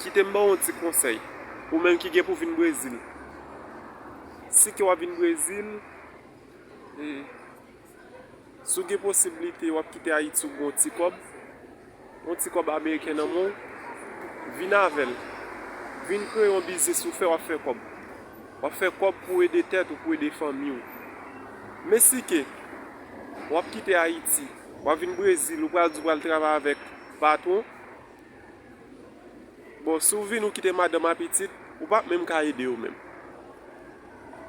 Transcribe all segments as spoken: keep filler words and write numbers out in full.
Kite m ba w yon ti konsèy. Ou menm ki gen pou vin Brezil. Si ke w ap vin Brezil, e, si w gen posiblite w ap kite Ayiti, w gen yon ti kòb, yon ti kòb ameriken nan men w, vin avè l. Vin kreye yon biznis ou fè, w ap fè kòb. W ap fè kòb pou ede tèt ou, pou ede fanmi w. Men si ke w ap kite Ayiti, w ap vin Brezil, ou pral di w pral travay avèk patwon, bon, si w vin ou kite madanm ak pitit, ou p ap menm ka ede yo menm.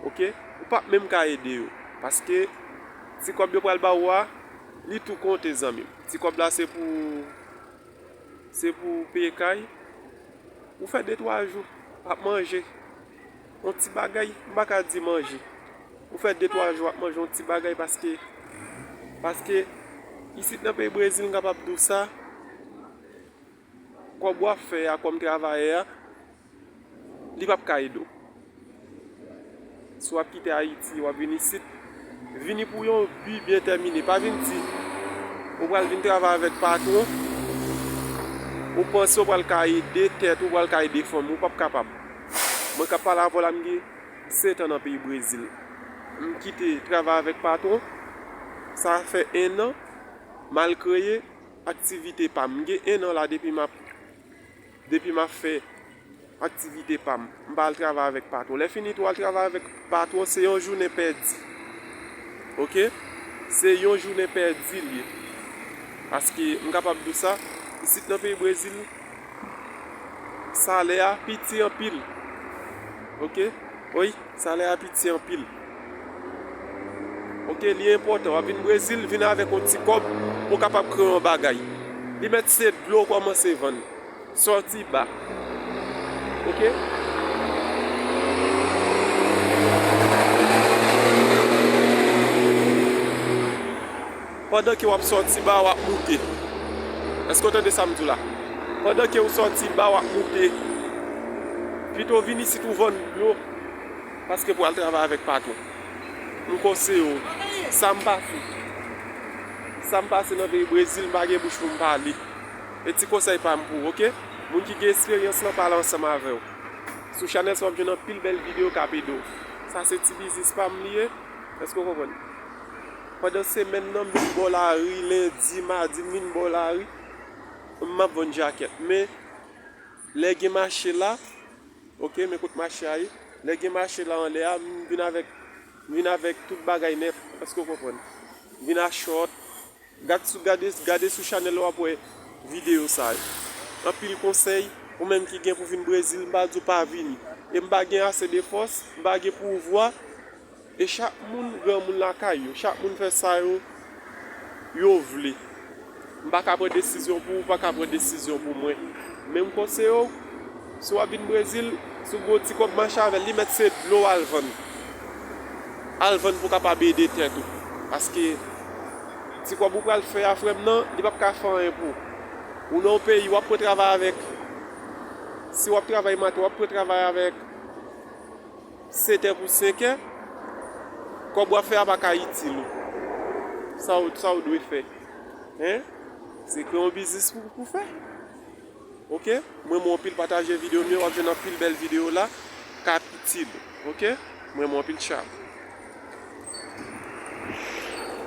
Oke? Ou p ap menm ka ede yo. Paske ti kòb yo pral ba ou a, li tou konte, zanmi m. Ti kòb la se pou, se pou peye kay. Ou fè de twa jou ap manje yon ti bagay, m pa ka di manje. Ou fè de twa jou ap manje yon ti bagay paske, paske isit nan peyi Brezil, m kapab di w sa, kòb w ap fè a kòm travayè a, li p ap ka ede w. Si w ap kite Ayiti, w ap vin isit, vini pou yon bi byen tèmine. Pa vin di ou pral vin travay avèk patwon, ou panse w pral ka ede tèt ou, w pral ka ede fanmi w, ou p ap kapab. Mwen k ap pale avè w la, m gen sèt an nan peyi Brezil. M kite travay avèk patwon, sa fè en an, m al kreye aktivite pa m. M gen en an la depi m ap, depi m ap fè aktivite pa m. M pa al travay avèk patwon. Lè fini tou al travay avèk patwon, se yon jounen pèdi. Oke? Se yon jounen pèdi l ye. Paske m kapab di w sa, isit nan peyi Brezil, salè a piti anpil. Oke? Wi, salè a piti anpil. Oke, li enpòtan. W ap vin Brezil, vin avèk yon ti kòb pou w kapab kreye yon bagay. Li mèt se dlo w kòmanse vann. Sòti ba. Oke? Pandan ke w ap sòti ba, w ap moute. Èske w tande sa m di w la? Pandan ke w sòti ba, w ap moute. Pito vin isit ou vann dlo, paske pou al travay avèk patwon. M konseye w. Sa m pase. Sa m pase nan peyi Brezil, m pa gen bouch pou m pale. E ti konsèy pa m pou ou, oke? Moun ki gen esperyans lan pale ansanm avè w. Sou chanèl sa w ap jwenn anpil bèl videyo k ap ede w. Sa se ti biznis pa m li ye. Èske w konprann? Pandan semèn nan, m vin bò lari, lendi, madi, m vin bò lari. M ap vann jakèt. Men, lè gen mache la, oke, men kot mache a ye. Lè gen mache la anlè a, m vin avèk, m vin avèk tout bagay nèf. Èske w konprann? M vin a chòt. Gad sou, gade, gade sou chanèl la, w ap wè videyo sa yo. Anpil konsèy, ou menm ki gen pou vin Brezil, m pa di w pa vini. E m pa gen ase de fòs, m pa gen pouvwa. E chak moun, granmoun lakay yo, chak moun fè sa yo, yo vle. M pa ka pran desizyon pou ou, ou pa ka pran desizyon pou mwen. Men m konseye w, si w ap vin Brezil, si w gen yon ti kòb mache avè l, li mèt se dlo w al vann. Al vann pou w kapab ede tèt ou. Paske ti kòb ou pral fè a, frè m nan, li p ap ka fè anyen pou ou. Ou nan yon peyi, w ap pran travay avèk, si w ap travay maten, w ap pran travay avèk sèt è pou senk è, kòb w ap fè a pa ka itil ou. Sa w, sa w dwe fè? Hen? Se kreye yon biznis pou, pou fè. Oke? M renmen w anpil, pataje videyo m yo, w ap jwenn anpil bèl videyo la k ap itil ou. Oke? M renmen w anpil, tchao.